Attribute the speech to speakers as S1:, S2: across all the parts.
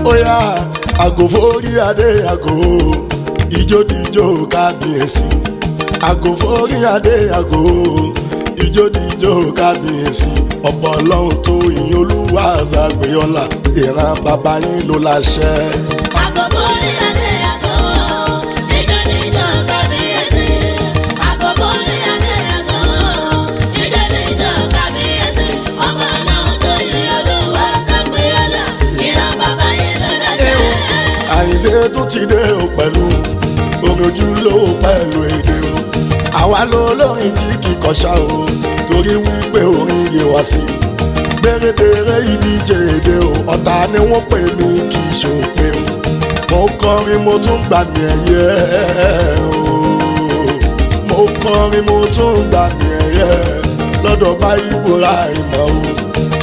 S1: Óyá, àgò forí adé àgò, ìjódìjó kábíyèsí. Àgò forí adé àgò, ìjódìjó kábíyèsí. Ọ̀pọ̀ ọlọ́run tó yin Olúwa àzàgbéyọ́lá, ìran bàbá yín ló láṣẹ.
S2: Àgógó ní adé àgó, ijó níjó kábíyèsí. Àgógó ní adé àgó, ijó níjó kábíyèsí. Ọba náà tó yí Olúwa sápẹ́ọ́lá, ìran bàbá yìí ló láṣẹ.
S1: Àyìndé tó ti dé o pẹ̀lú ojúlówó pẹ̀lú èdè o. Àwa lólórin tí kíkọ ṣá o, torí wípé orin yé wa sí. Gbèrèdèrè ìdíje èdè o, ọ̀tá ni wọ́n pè mí kì í ṣòpè o. Mo kọrin, mo tún gbà mí ẹ̀yẹ o. Mo kọrin, mo tún gbà mí ẹ̀yẹ lọ́dọ̀ bá ìbúra ìmọ̀ o.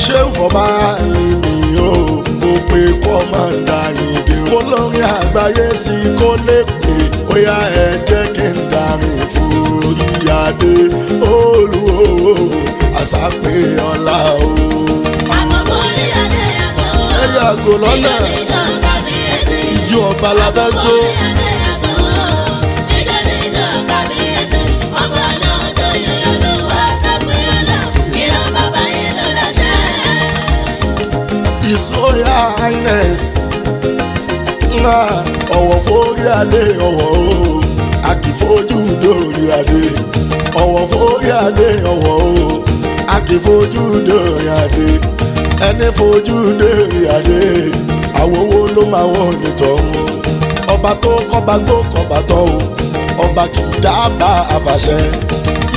S1: Ṣé ìfọ̀bá ni mi o? Mo pe kọ́mọ̀dà Àyìndé o. Kó lórin àgbáyé sí kó lè pè, ó yá, ẹ jẹ́ kí n darin forí adé olúwo àṣàpè ọlá o.
S2: Àgógó ní adé àgó,
S1: Ẹ yàgò lọ́nà.
S2: Ijó níjó kábíyèsí.
S1: Ijó ọba la fẹ́ jó.
S2: Àgógó ní adé àgó, ijó níjó kábíyèsí. Ọba náà tó yí Olúwa sápẹ́ọ́lá, ìran bàbá yìí ló láṣẹ.
S1: His Royal Highness ńlá, ọ̀wọ̀ forí adé ọ̀wọ̀ o, a kì í fojú dórí adé. Ọ̀wọ̀ forí adé ọ̀wọ̀ o, a kì í fojú dórí adé. Ẹni fojú dórí adé, àwòwò ló máa wọ̀ nítọ̀hún. Ọba tó kọ́ba gbó kọ́ba tọ́ o, ọba kì í dábàá àfàṣẹ.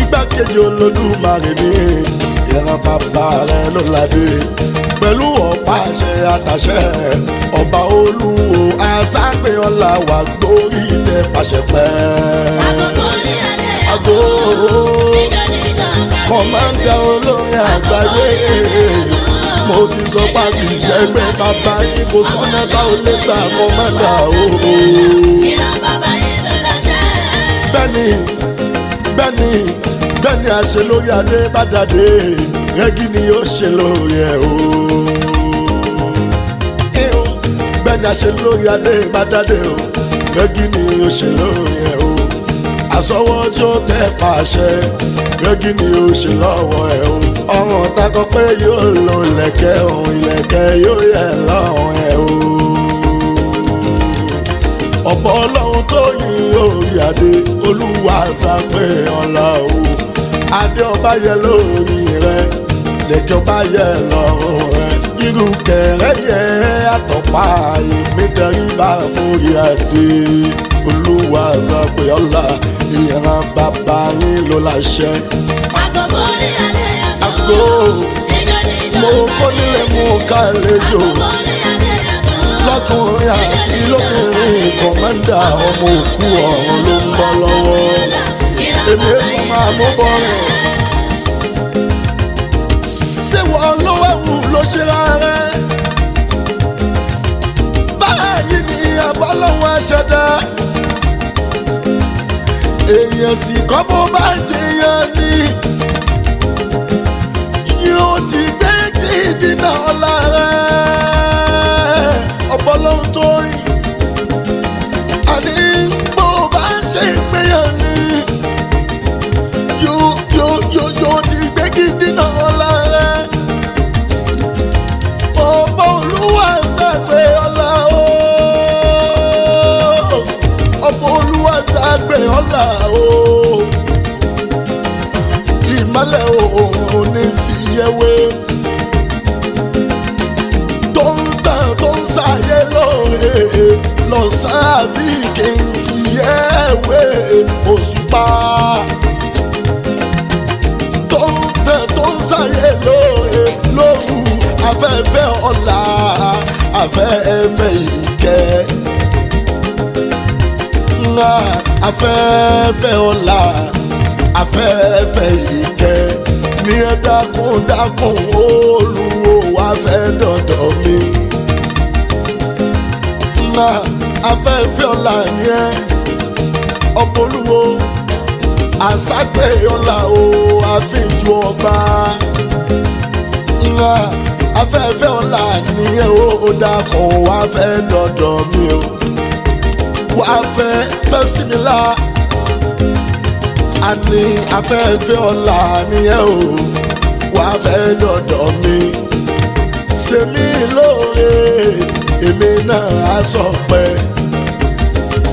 S1: Igbákejì Olódùmarè ní ìran bàbá rẹ ló ládé pẹ̀lú ọ̀pá àṣẹ àtàṣẹ. Ọba olúwo àṣàpè ọ̀la wà gbórí tẹ pàṣẹ pẹ́.
S2: Àgógó ní adé
S1: Àgó.
S2: àgó, ijó níjó kábíyèsí.
S1: Kọ̀mándà olórin àgbáyé, mo ti sọ pàbí ìṣẹ́gbẹ́ bàbá yín, kò sọ́nà tá ò lè gbà, kọ̀mándà o.
S2: Ìran bàbá yìí ló láṣẹ.
S1: Bẹ́ẹ̀ni, bẹ́ẹ̀ni, bẹ́ẹ̀ni, àṣẹ lórí adé bá dàdé, rẹ́gí ni ó ṣe lórí ẹ̀ o. Bẹ́ẹ̀ni, àṣẹ lórí adé bá dàdé o, rẹ́gí ni ó ṣe lórí ẹ̀ o. Àsọwọ́ tí ó tẹ́ pàṣẹ, rẹ́gí ni ó ṣe lọ́wọ́ ẹ̀ o. Ọ̀ràn takọ pé yóò lo ìlẹ̀kẹ̀ òun, ìlẹ̀kẹ̀ yóò yẹ lọ́rùn ẹ̀ o. Ọ̀pọ̀ ọlọ́run tó yin orí adé, Olúwa ṣàpè ọ̀la o. Adé ọba yẹ lórí rẹ, lẹ́kẹ̀ ọba yẹ lọ́rùn rẹ, irú kẹrẹ yẹ àtọ̀pá. Èmi tẹríba forí adé, Olúwa ṣàpè ọ̀la, ìran bàbá yín ló láṣẹ.
S2: Àgógó ní adé àgó,
S1: Àgó.
S2: Ijó níjó
S1: Mo kó nílé, mú kálejò,
S2: Àgógó ní adé àgó,
S1: lọ́kùnrin àti lóbìnrin. Kọ̀mọ́ndà ọmọ òkú ọ̀run ló ń bọ́ lọ́wọ́. Èmi èso máa mú bọ́rin. Ṣé wọ́n ló wẹ̀wù ló ṣe rárẹ̀? Báyìí ni àbálọ́wọ́ aṣẹ̀dá. Èèyàn sì kọ́, bó bá jẹyàn ni yóò ti gbé gidi náà lára ọ̀pọ̀lọ́hún tó rìn. Àní bó bá ṣe ìpéyàn ni yóò yóò yóò yóò ti gbé gidi náà lára. Ọba Olúwa ṣàgbé ọlá o, ọba Olúwa ṣàgbé ọlá o. Ìmọ́lẹ̀ òòrùn ní fi yẹwé tó ń tàn, tó ń ṣàyẹ lóore lọ́sàn-án, àbí kí n fi yẹ̀wé òṣùpá tó ń tàn, tó ń ṣàyẹ lóore lóru. Afẹ́fẹ́ ọ̀la, afẹ́fẹ́ ìkẹ́ ńlá, afẹ́fẹ́ ọ̀la, afẹ́fẹ́ ìkẹ́ ní. Ẹ dákun dákun, olúwo wá fẹ́ dọ̀dọ̀ mi. Ńlá, afẹ́fẹ́ ọ̀la yẹn, ọ̀pọ̀lúwo àságbé ọ̀la o, àfíjú ọba ńlá. Afẹ́fẹ́ ọ̀la nìyẹn ó dákun wá fẹ́ dọ̀dọ̀ mi o. Wá fẹ́ fẹ́ sí mi lá. Àní afẹ́fẹ́ ọ̀la nìyẹn o. Wá fẹ́ dọ̀dọ̀ mi. Ṣe mí lóore, èmi náà á sọ pé.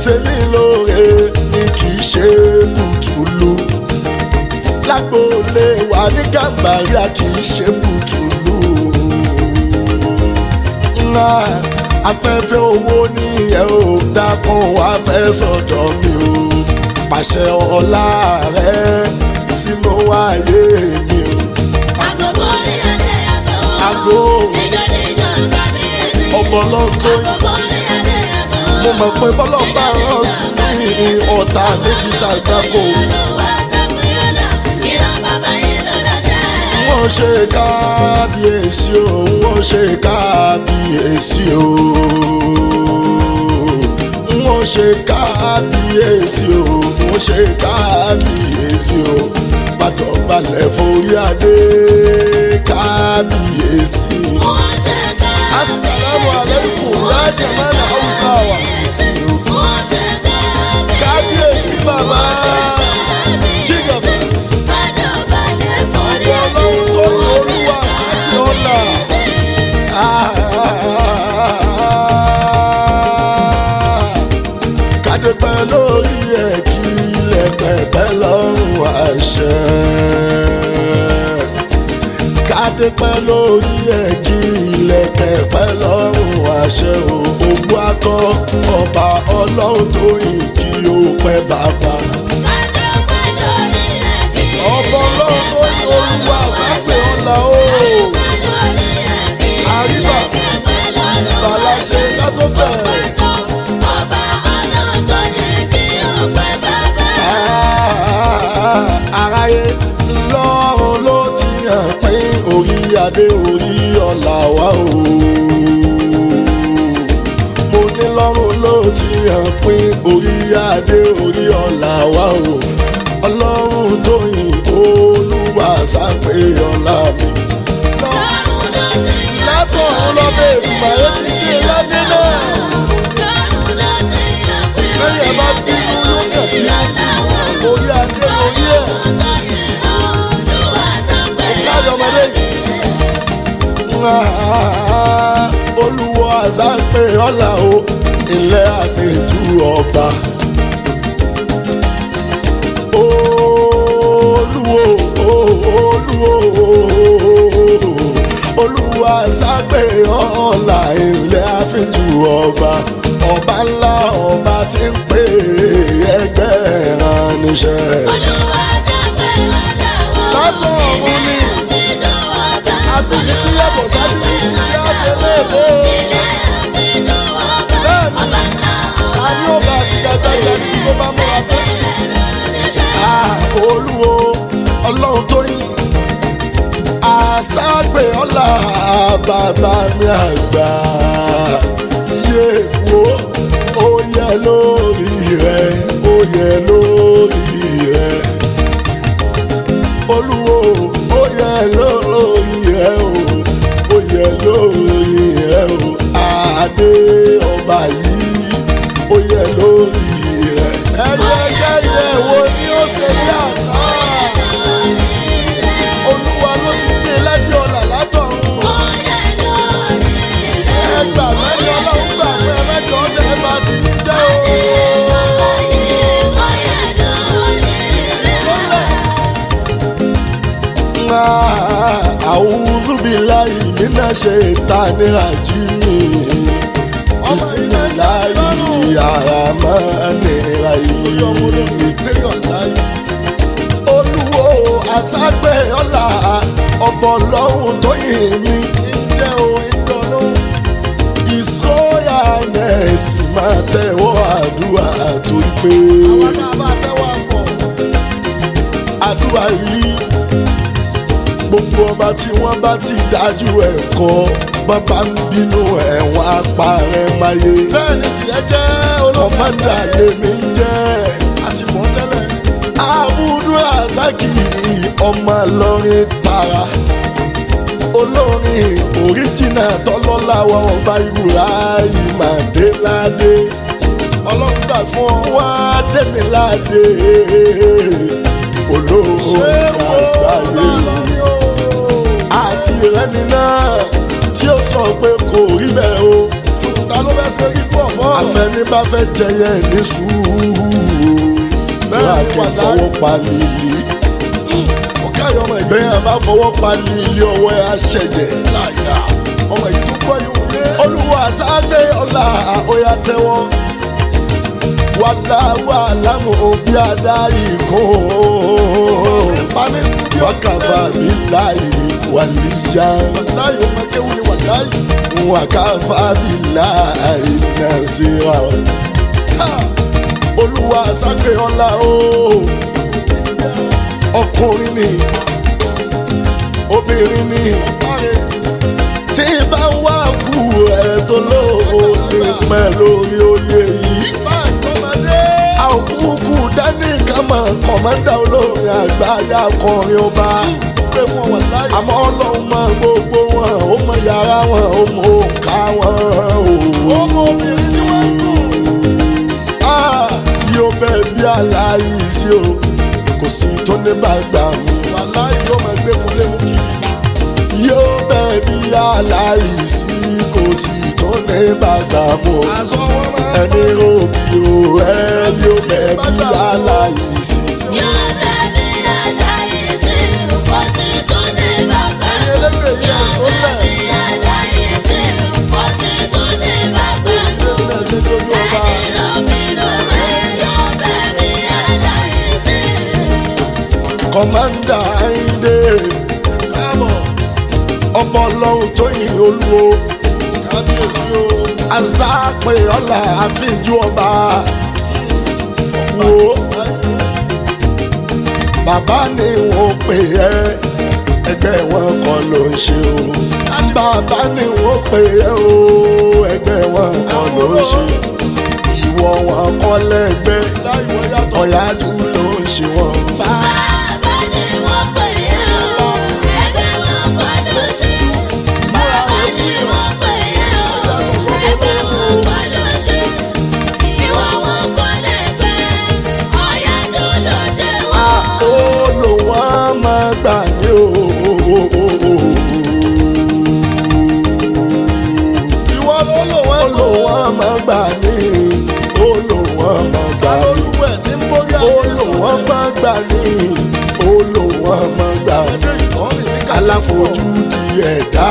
S1: Ṣe mí lóore ni kì í ṣe bùtùlù. Lágboolé wa ní Gàmbàrí a kì í ṣe bùtùlù. Ńlá afẹ́fẹ́ owó nìyẹn ò dákun wá fẹ́ sọ̀dọ̀ mi o. Pàṣẹ ọlá rẹ sínú ayé mi o.
S2: Agogo ní adé àgọ́.
S1: Àgọ́.
S2: Níjọ́ níjọ́ kábíyèsí.
S1: Ọmọ ọlọ́run tó
S2: Agogo ní adé àgọ́.
S1: mo mọ̀ pé bọ́lọ̀ bá rán sí ní ọ̀tá méjì ṣàgbákò. Wọ́n ṣe kábíyèsí o, wọ́n ṣe kábíyèsí o. Wọ́n ṣe kábíyèsí o, wọ́n ṣe kábíyèsí o. Bàtọ̀balẹ̀ forí adé kábíyèsí. Assalamu alaikum, ya jama'a Hausawa. Kábíyèsí bàbá. Cigaba. Ọlọ́run tó ní Olúwa sábì ọ̀la. Kádépẹ́ lórí ẹ̀ kí ilẹ̀ pẹ̀pẹ́ lọ́rùn àṣẹ. Kádépẹ́ lórí ẹ̀ kí ilẹ̀ pẹ̀pẹ́ lọ́rùn àṣẹ o. Ògbó akọ ọba ọlọ́run tó yìn kí ó pẹ́ bàbá. Ọba ọlọ́run tó ní Olúwa sábì ọ̀la o. Àríbà ìbàlá ṣe ká tó bẹ̀rẹ̀. Aráyé lọ́run ló ti hàn pín orí adé orí ọ̀la wa o. Mo ní lọ́run ló ti hàn pín orí adé orí ọ̀la wa o. Ọlọ́run tó yìn Olúwa sápé ọ̀la mi. Látọ̀run lọ́bẹ̀ Èdùmàrè ti dé ládé náà. Lẹ́yìn ẹ̀ bá bínú ló kàn bínú. Orí adé lórí ẹ̀. Káàdì ọmọdé yìí. Olúwo àzápé ọ̀la o, ilẹ̀ àfẹ́jù ọba. Olúwo Olúwo Olúwa àzápé ọ̀la ilẹ̀ àfẹ́jù ọba. Ọba ńlá ọba tí ń pè ẹgbẹ́ ránníṣẹ́. Látọ̀run ni àbíní yàtọ̀ sábìrì tí bí a ṣe léèbó. Bẹ́ẹ̀ni, ta ni ó bá figagbága ní tó bá múra tó? Olúwo ọlọ́run tó yìn. Àṣàgbé ọlá bàbá mi àgbà. Yé wo ó yẹ lórí rẹ̀, ó yẹ lórí rẹ̀. Olúwo ó yẹ lórí rẹ o, ó yẹ lórí rẹ o. Adé ọba yìí ó yẹ lórí rẹ. Ẹyẹ kẹyẹ wo ni ó ṣe bí àṣà? Olúwa ló ti gbé ládé ọ̀la látọ̀run. Ẹ gbà fẹ́ni ọlọ́run gbà fún ẹ mẹ́jọ tẹ́ ẹ bá ti yín jẹ́ o. Sọ́lẹ̀. A'udhu billahi minash shaitani rajim. Bismillahi arrahmani rahim. Olúwo àságbé ọ̀la ọ̀bọ̀ lọ́hùn tó yìn mí. Ǹjẹ́ o ìdọ̀nù? His Royal Highness máa tẹ̀wọ́ àdúrà torí pé.
S3: Àwọn náà bá tẹ́wọ́ pọ̀.
S1: Àdúrà yìí gbogbo ọba tí wọ́n bá ti dájú ẹ̀ kọ́ bàbá ń bínú ẹ̀wọ̀n apàrẹ̀ máyé.
S3: Bẹ́ẹ̀ni tiẹ̀ jẹ́ olóògbé.
S1: Kọ̀mọ́dà lèmi ń jẹ́
S3: Àti mọ̀ tẹ́lẹ̀.
S1: Abudu Azaki ọmọ lọrin tara. Olórin òríjìnà tọ́lọ́lá wa ọba Ibrahim Adéládé.
S3: Ọlọ́run gbà fún ọ.
S1: Wá Démiládé olórin
S3: Ṣé wo
S1: àgbáyé.
S3: lálọ́ o?
S1: Àti ìrẹ́ni náà tí ó sọ pé kò rí bẹ́ẹ̀ o.
S3: Ta ló fẹ́ ṣe kíkú ọ̀fọ́?
S1: Àfẹni bá fẹ́ jẹyẹ ní sùúrù.
S3: Bẹ́ẹ̀
S1: Wà
S3: ni
S1: kí
S3: wà
S1: n
S3: láì.
S1: fọwọ́ pa lílì.
S3: Ọ̀ká ìyá ọmọ ìgbẹ́.
S1: Bẹ́ẹ̀ bá fọwọ́ pa lílì ọwọ́ ẹ̀ aṣẹ̀yẹ.
S3: Láyà. Ọmọ yìí tó gbọ́ yìí wọlé.
S1: Olúwa sáde ọ̀la òyà tẹ́wọ́. Wàlá wàlá mo bí adá ikó.
S3: Pami bí
S1: Wákàfà mi láì wàlíyá.
S3: Wàláyé ọmọ kéwù ni wàláyé.
S1: Wákàfà mi láì nàṣírà. Olúwa sáde ọ̀la o. Ọkùnrin ni, obìnrin ni, tí bá ń wá kú ẹ̀ tó lóore pẹ́ lórí oyè yìí.
S3: Bá àtọmọdé.
S1: Àkúkú dání kàmá kọ̀mọ́dà olórin àgbáyà akọrin ọba.
S3: Pé fún ọ wàláyé.
S1: Àmọ́ ọlọ́run mọ gbogbo wọn, ó mọ yàrá wọn, ó mọ òǹkà wọn o.
S3: Ọmọ obìnrin tí wọ́n ń dùn.
S1: Ah, yóò bẹ́ẹ̀ bí aláìsí o, kò sí tó ní bàgbà mu.
S3: Wàláyé yóò máa gbé kun léwu kiri.
S1: Yóò bẹ́ẹ̀ bí aláìsí, kò sí tó ní bàgbà mu.
S3: Aṣọ wọn máa ń
S1: Ẹni òbí o ẹ yóò bẹ́ẹ̀ bí aláìsí.
S2: Yóò bẹ̀ bí aláìsí, kò sí tún ní bàbá.
S3: Ẹ̀yin elégbè yìí
S2: Yóò
S3: ẹ̀sọ́
S2: bẹ̀
S3: lẹ̀.
S2: bí aláìsí, kò sí tún ní bàbá.
S3: Ilé ṣe lójú ọba.
S2: Ẹni ròbìrò rẹ̀ yóò bẹ̀ bí aláìsí.
S1: Kọ̀mándà Ayinde
S3: Káàbọ̀.
S1: ọba ọlọ́run tó yin olúwo
S3: Kábíyèsí o.
S1: azápè ọ̀la àfíjú ọba wo bàbá ni wọ́n pè ẹ́ ẹgbẹ́ wọn kọ́ ló ń ṣe o bàbá ni wọ́n pè ẹ́ o ẹgbẹ́ wọn kọ́ ló ń ṣe ìwọ wọn kọ́ lẹ́gbẹ́
S3: Láìwọ yàtọ̀.
S1: ọ̀yájú ló ń ṣe wọn.
S2: Bàbá ni wọ́n pè é o, ẹgbẹ́ wọn kọ́ ló ṣe. Bàbá ni wọ́n pè é o, ẹgbẹ́ wọn kọ́ ló ṣe. Ìwọ wọn kọ́ lẹ́gbẹ́, ọ̀yájú ló ṣe wọ́n.
S1: Ó lò wọ́n máa gbà ní o.
S3: Ìwọ ló lò
S1: Ó
S3: wọ́n
S1: lò wọ́n máa gbà ní. Ó lò wọ́n máa gbà ní.
S3: Olúwẹ̀ tí ń bórí
S1: Ó
S3: ayé
S1: lò wọ́n máa gbà ní. Ó lò wọ́n máa gbà ní. Aláfojúdi ẹ̀dá.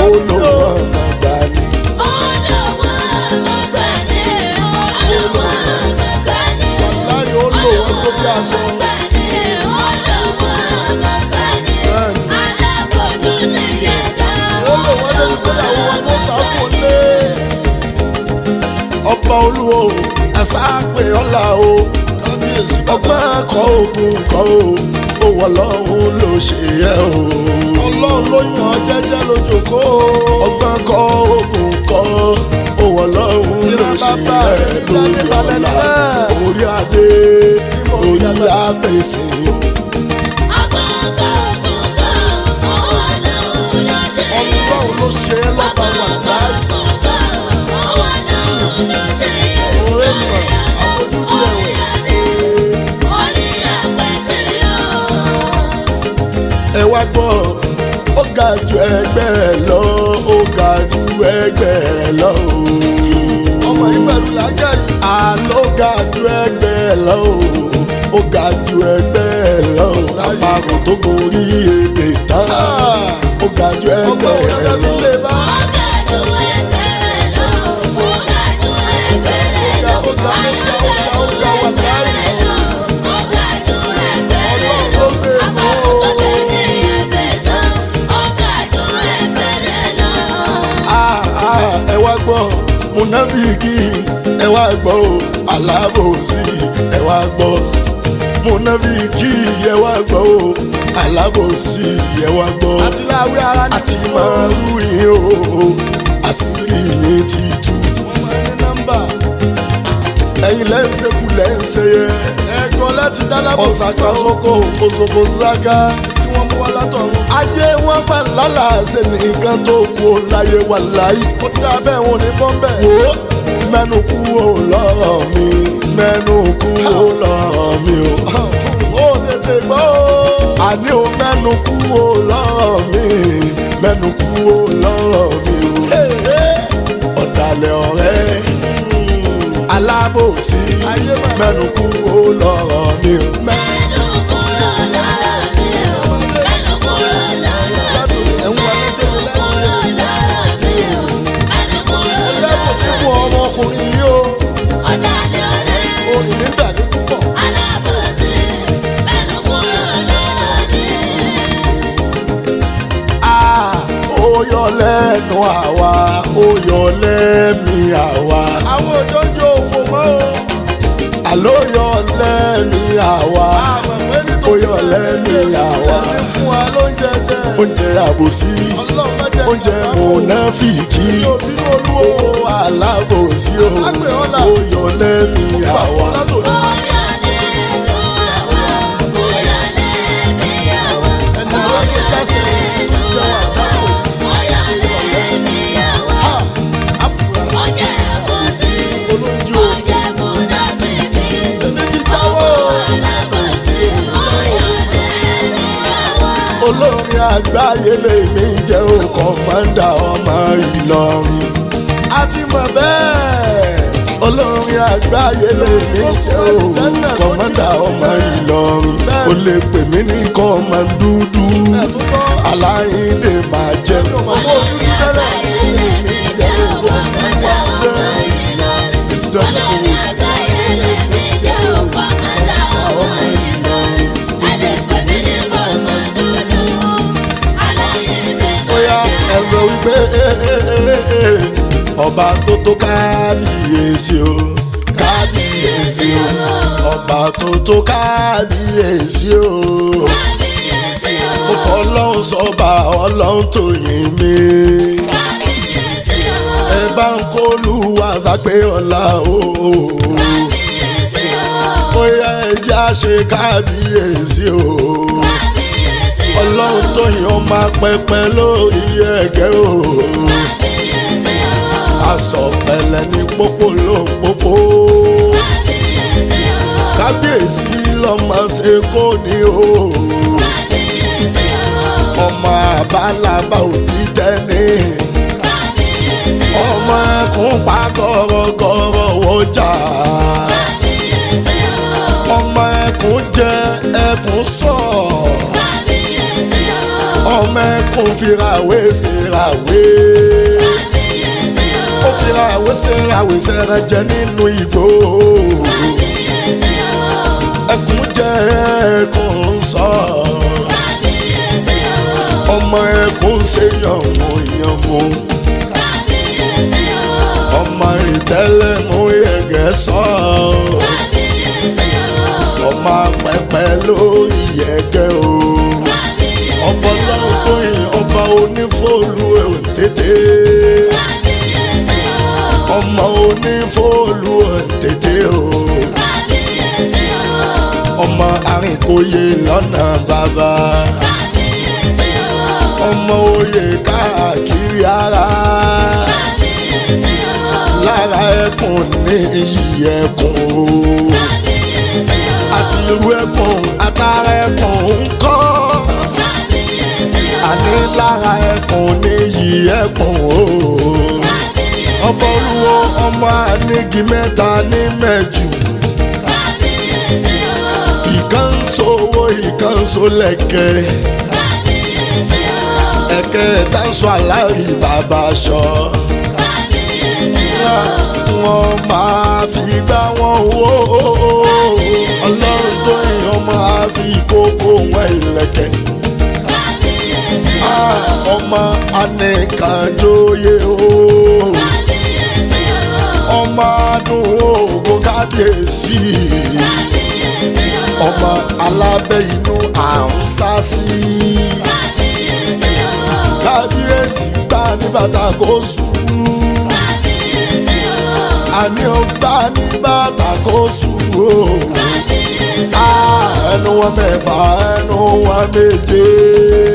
S1: Ó lò wọ́n máa gbà ní.
S2: Ó lò wọ́n máa gbà ní, ó lò wọ́n máa gbà ní.
S3: Wàláyé ó lò wọ́n tó bí aṣọ. Ó lò wọ́n débi pé àwọn wọn tó ṣàkó lé.
S1: Ọba olúwo àsápè ọ̀la o.
S3: Kábíyèsí bàbá.
S1: Ọgbọ́n kọ́ ògùn kọ́ o. Owó ọlọ́run ló ṣe yẹ o.
S3: Ọlọ́run ló yàn ọ́ jẹ́jẹ́ lójókòó.
S1: Ọgbọ́n kọ́ ogun kọ́ owó ọlọ́run ló
S3: Ìran
S1: ṣe
S3: bàbá
S1: ẹ
S3: rẹ̀ ní
S1: lórí
S3: dání balẹ̀
S1: ọ̀la
S3: náà.
S1: orí adé orí apèsè
S3: Ọlọ́run ló ṣe é lọ́ba wàláyé. Ọ̀rẹ́ mọ̀ àfojúdi ẹ̀wẹ̀.
S1: Ẹ wá gbọ́ ó ga ju ẹgbẹ́ ẹ lọ ó ga ju ẹgbẹ́ ẹ lọ
S3: Ọmọ yìí pẹ̀lú làákàyè.
S1: Àló ga ju ẹgbẹ́ ẹ lọ ó ga ju ẹgbẹ́ ẹ lọ àpapọ̀ tó gorí ebè tán ó ga ju ẹgbẹ́
S3: Ọgbọ́n
S1: ẹ
S3: òun ló fi
S1: lọ.
S3: lé bá. Ọlọ́run ló gbé e kó o.
S1: Ah, ah, ẹ wá gbọ́ munafiki ẹ wá gbọ́ o alábòsí ẹ wá gbọ́ munafiki ẹ wá gbọ́ o alábòsí ẹ wá gbọ́
S3: Àti láwé ara ní
S1: àti máa rú yín o àṣírí yín ti tú
S3: Wọ́n máa ní nọ́mbà.
S1: ẹ̀yin lẹ́ńsẹ̀ kú lẹ́ńsẹ̀ yẹ
S3: Ẹ̀kọ́ láti dá lábòsí
S1: ọ̀sàkà sóko òṣòkò sáká
S3: tí wọ́n wá látọ̀run.
S1: Ayé wọn bá lálàáṣẹ nìkan tó kú ó láyé wà láyé.
S3: Ó dá bẹ́ẹ̀ wọn ò ní bọ́ńbẹ́.
S1: Wò ó, mẹ́nu kú ó lọ́rọ̀ mi, mẹ́nu kú ó lọ́rọ̀ mi o.
S3: Ó tètè gbọ́ o.
S1: Àní o, mẹ́nu kú ó lọ́rọ̀ mi, mẹ́nu kú ó lọ́rọ̀ mi o. Ọ̀dàlẹ̀ ọ̀rẹ́ alábòsí, mẹ́nu kú ó lọ́rọ̀ mi o.
S2: Mẹ́nu kúrò lọ́rọ̀ mi o. Mẹ́nu kúrò lọ́rọ̀ mi o. Mẹ́nu kúrò lọ́rọ̀ mi o. Mẹ́nu kúrò
S3: Lẹ́bùn tí
S2: lọ́rọ̀
S3: mú ọmọkùnrin yìí o.
S2: ọ̀dàlẹ̀ ọ̀rẹ́
S3: Orin mi dà ní púpọ̀.
S2: alábòsí. Mẹ́nu kúrò lọ́rọ̀ mi.
S1: Ah, ó yọ lẹ́nu àwa, ó yọ lẹ́mí àwa.
S3: Àwọn òjò ń jẹ òfò mọ́ o.
S1: Àló yọ lẹ́mí àwa,
S3: Àmọ̀ pé
S1: ó
S3: nítorí
S1: yọ lẹ́mí àwa.
S3: ẹni fún wa lóúnjẹ jẹ.
S1: Oúnjẹ àbòsí,
S3: Ọlọ́run má jẹ́
S1: oúnjẹ mùnáfìkì,
S3: Mi ò bínú olúwo.
S1: owó alábòsí o,
S3: Àságbè ọ̀la.
S1: ó yọ lẹ́mí
S3: Gbà fún
S1: àwa.
S3: látòdì.
S2: Ó yọ lẹ́nu àwa, ó yọ lẹ́mí àwa.
S3: Ẹni
S2: Ó
S3: àwọn tó
S2: yọ
S3: dásẹ̀
S2: lẹ́nu
S3: tó jẹ́ wà
S2: àwa,
S3: dákò.
S2: ó yọ lẹ́mí àwa.
S3: Ha! Àfúrásì
S2: Oúnjẹ àbòsí,
S3: olóúnjẹ òfò.
S2: oúnjẹ mùnáfíkì.
S3: Èmi ti jáwọ́ o.
S2: Alábòsí, ó yọ lẹ́nu àwa.
S1: Olórin àgbáyé lèmi jẹ́ o, kọ̀mọ́ndà ọmọ Ìlọrin.
S3: A ti mọ̀ bẹ́ẹ̀.
S1: Olórin àgbáyé lèmi jẹ́ o, kọ̀mọ́ndà ọmọ Ìlọrin. O lè pè mí ní kọ́mọ̀dúdú,
S3: Ẹ̀ tó gbọ́.
S1: Aláìndé máa jẹ́.
S3: Ọmọ òdúdú tẹ́lẹ̀.
S2: Olórí àgbáyé lèmi jẹ́ o, kọ̀mọ́ndà ọmọ Ìlọrin. Olórí àgbáyé lèmi jẹ́ o, kọ̀mọ́ndà ọmọ Ìlọrin. Ẹ lè pè mí ní kọ̀mọ̀dúdú, Aláyédè máa
S1: Bóyá
S2: jẹ́.
S1: ẹ sọ wípé ọba tó tó kábíyèsí o, kábíyèsí o, ọba tó tó kábíyèsí o.
S2: Kábíyèsí o,
S1: Mo fọlọ́hún sọ́ba ọlọ́hún tó yìn mí.
S2: kábíyèsí o,
S1: Ẹ bá ń kólúwa sápé ọ̀la o.
S2: kábíyèsí o,
S1: Bóyá ẹja ṣe kábíyèsí o.
S2: kábíyèsí o,
S1: Ọlọ́run tó yìn ó máa pẹpẹ lórí ẹ̀gẹ́ o.
S2: kábíyèsí o,
S1: Aṣọ pẹ̀lẹ́ ní pópó ló ń pópó.
S2: kábíyèsí o,
S1: Kábíyèsí lọ́mọ ṣe kó ní o.
S2: kábíyèsí o,
S1: Ọmọ àbálàbà òbí tẹ́ni.
S2: kábíyèsí o,
S1: Ọmọ ẹkùn pa gọ́rọ́gọ́rọ́ wọjà.
S2: kábíyèsí o,
S1: Ọmọ ẹkùn jẹ ẹkùn sọ.
S2: kábíyèsí o,
S1: Ọmọ ẹkùn fìràwé sírawé.
S2: kábíyèsí o,
S1: Ó fìràwé sírawé sẹ́rẹ̀ jẹ nínú igbó.
S2: kábíyèsí o,
S1: Ẹkùn jẹ ẹkùn sọ.
S2: kábíyèsí o,
S1: Ọmọ ẹkùn ṣe yànmù yànmù.
S2: kábíyèsí o,
S1: Ọmọ ìtẹ́lẹ̀mú yẹ̀gẹ́ sọ.
S2: kábíyèsí o,
S1: Ọmọ pẹpẹ lórí yẹ̀gẹ́ o.
S2: kábíyèsí
S1: Ọba
S2: o,
S1: ọlọ́run tó yin ọba onífóòlù òǹtètè.
S2: kábíyèsí o,
S1: Ọmọ onífóòlù òǹtètè o.
S2: kábíyèsí o,
S1: Ọmọ arìnkòyè lọ́nà bàbá.
S2: kábíyèsí o,
S1: Ọmọ oyè káàkiri ara.
S2: kábíyèsí o,
S1: Lára ẹkùn ní iyì ẹkùn o.
S2: kábíyèsí o,
S1: Àti irú ẹkùn àtàrà ẹkùn ń kọ́.
S2: kábíyèsí o,
S1: Àní lára ẹkùn ní iyì ẹkùn o.
S2: kábíyèsí
S1: Ọba
S2: o,
S1: olúwo ọmọ anigi mẹ́ta ní mẹ́jù.
S2: kábíyèsí o,
S1: Ìkan ń sowó, ìkan ń so lẹ̀kẹ̀.
S2: kábíyèsí o,
S1: Ẹ̀kẹ́ tá ń sọ aláì bàbá aṣọ.
S2: kábíyèsí o,
S1: Wọ́n máa fi gbá wọn wó. Ọlọ́run tó yàn máa fi kókó wọn ìlẹ̀kẹ̀.
S2: kábíyèsí o,
S1: Ọmọ anìkànjóye o.
S2: kábíyèsí o,
S1: Ọmọ adùn ògo kábíyèsí.
S2: kábíyèsí o,
S1: Ọmọ alábẹ́ inú à ń sá sí.
S2: kábíyèsí o,
S1: Kábíyèsí gbá ní bàtà kó ṣubú.
S2: kábíyèsí o,
S1: Àní ó gbá ní bàtà kó ṣubú o.
S2: kábíyèsí o,
S1: Ah, Ẹnu wọn mẹ́fà, ẹnu wọn méje.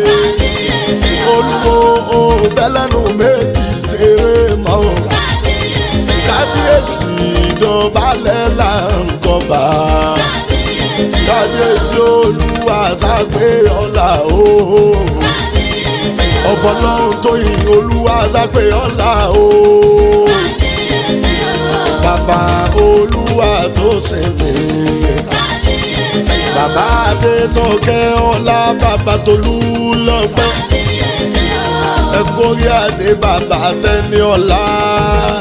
S2: Kábíyèsí o.
S1: Olúwo ò bẹ́lẹ́nu méjì ṣeré mọ́ o.
S2: Kábíyèsí o.
S1: Kábíyèsí ìdọ̀bálẹ̀ là ń kọba.
S2: Kábíyèsí o.
S1: Kábíyèsí olúwa ságbé ọlá o.
S2: Kábíyèsí o.
S1: Ọ̀pọ̀lọ́hún tó yin olúwa ságbé ọlá o.
S2: Kábíyèsí o.
S1: Bàbá olúwa tó sinmi.
S2: Kábíyèsí o.
S1: Bàbá adétọ́kẹ́ ọlá bàbá tolú lọ́pẹ́.
S2: Kábíyèsí o.
S1: Ẹ̀kọ́rí adé bàbá tẹ́ni ọlá.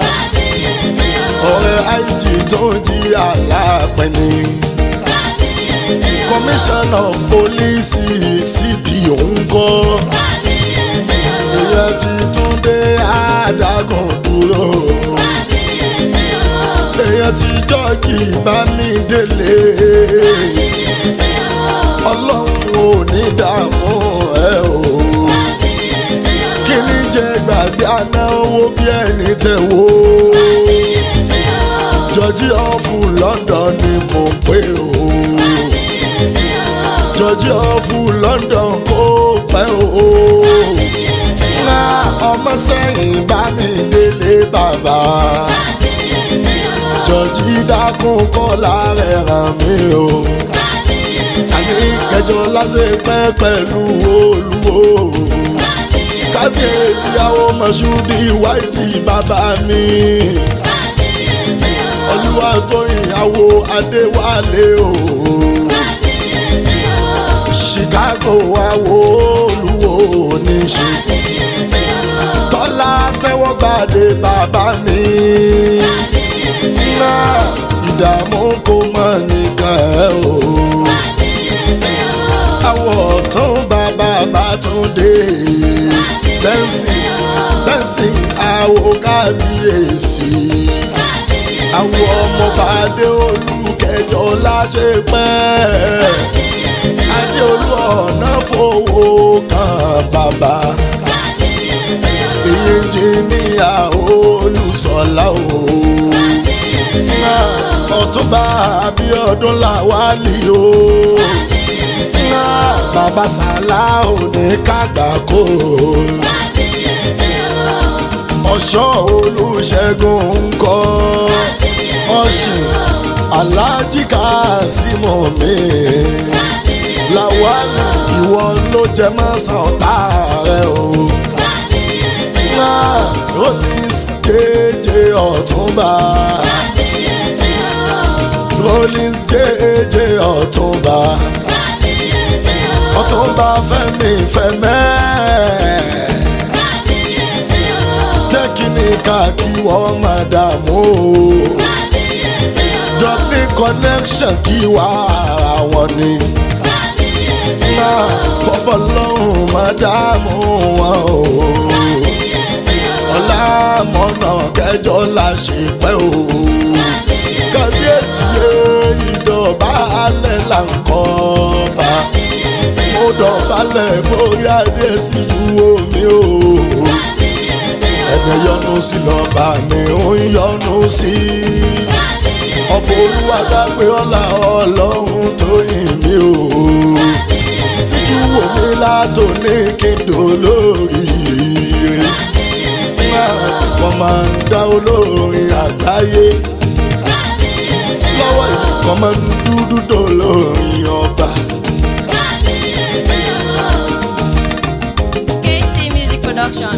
S2: Kábíyèsí o.
S1: Ọ̀rẹ́ àìjì tó ń jí àlàpẹ̀ni.
S2: Kábíyèsí o.
S1: Kọmíṣánná pólísì síbi òun kọ́.
S2: Kábíyèsí o.
S1: Èèyàn ti tún dé àdàgùn dúró.
S2: Kábíyèsí o.
S1: Èèyàn ti jọ́ọ̀jì bá mi délé.
S2: Kábíyèsí o.
S1: Ọlọ́run ò ní dààmú ẹ o.
S2: Kábíyèsí o.
S1: Kí ni jẹ́ gbàgbé àná owó bí ẹni tẹ̀ wò.
S2: Kábíyèsí o.
S1: Jọjí ọ̀fù London ni mo pè o.
S2: Kábíyèsí o.
S1: Jọjí ọ̀fù London kó pẹ́ o.
S2: Kábíyèsí o.
S1: Ná ọmọ sẹ́yìn bá mi délé bàbá.
S2: Kábíyèsí o.
S1: Jọjí dákun kọ́lá rẹ̀ ràn mí o.
S2: Kábíyèsí
S1: Àní
S2: o.
S1: kẹjọ lásè pẹ́ pẹ̀lú olúwo.
S2: Kábíyèsí o.
S1: Kábíyèsí àwọn Mọ̀ṣúdì wáìtì bàbá mi.
S2: Kábíyèsí o.
S1: Olúwa tóyìn àwo Adéwálé o.
S2: Kábíyèsí o.
S1: Chicago àwo olúwo níṣe.
S2: Kábíyèsí o.
S1: Tọ́lá tẹ́wọ́ gbàdé bàbá mi.
S2: Kábíyèsí o.
S1: Náà ìdààmú kò mọ̀ nìkan ẹ̀ o.
S2: Kábíyèsí o.
S1: Àwọ̀ tún bàbá bá tún dé.
S2: Kábíyèsí o.
S1: Bẹ́ǹsì àwo kábíyèsí.
S2: Kábíyèsí
S1: Àwọ̀
S2: o.
S1: ọmọọba Adéolú kẹjọ láṣẹ pẹ́.
S2: Kábíyèsí o.
S1: Adéolú ọ̀nà fowó kan bàbá.
S2: Kábíyèsí o.
S1: Ìyìnjìníà Olúṣọlá o.
S2: Kábíyèsí o.
S1: Ọ̀túnba Abíọ́dún Làwálì o.
S2: Kábíyèsí o.
S1: Náà bàbá Sàlá ò ní kàgbà kó.
S2: Kábíyèsí o.
S1: Ọ̀ṣọ́ Olúṣẹ́gun ń kọ́.
S2: Kábíyèsí
S1: Ọ̀ṣìn
S2: o.
S1: Aláàjì Kásímù mi.
S2: Kábíyèsí o.
S1: Làwálì ìwọ ló jẹ mọ́sán ọ̀tá rẹ o.
S2: Kábíyèsí o.
S1: Náà Rollins jẹ́jẹ́ ọ̀túnba.
S2: Kábíyèsí o.
S1: Rollins jẹ́jẹ́ ọ̀túnba.
S2: Kábíyèsí o.
S1: Ọ̀túnba Fẹ́mi Fẹ́mẹ́.
S2: Kábíyèsí o.
S1: Tẹ́kíníkà kí wọ́n máa dààmú o.
S2: Kábíyèsí o.
S1: Dublin connection kí wà ara wọn ni.
S2: Kábíyèsí o.
S1: Náà kọ́bọ̀ lọ́hùn máa dààmú wọn o.
S2: Kábíyèsí o.
S1: Ọlá mọ̀nà kẹjọ la ṣe pẹ́ o.
S2: Kábíyèsí
S1: Kábíyèsí yé ìdọ̀bálẹ̀ là ń kọ́ bá.
S2: Kábíyèsí
S1: Mo
S2: o.
S1: dọ̀bálẹ̀ forí adé sí ju omi o.
S2: Kábíyèsí o.
S1: Ẹni yọ́nú sí lọ́ba mi ń yọ́nú sí.
S2: Kábíyèsí
S1: Ọ̀fọ̀ olúwa dápé ọlá ọlọ́run tó yìn mí o.
S2: Kábíyèsí
S1: Síjú wò mí látòní kí n dolórí.
S2: Kábíyèsí o.
S1: Wọ́n máa ń dá olórin àgbáyé.
S2: Kábíyèsí o.
S1: Lọ́wọ́ ìkọ́ máa ń dúdú dolórin ọba.
S2: Kábíyèsí o.
S4: KC Music Production.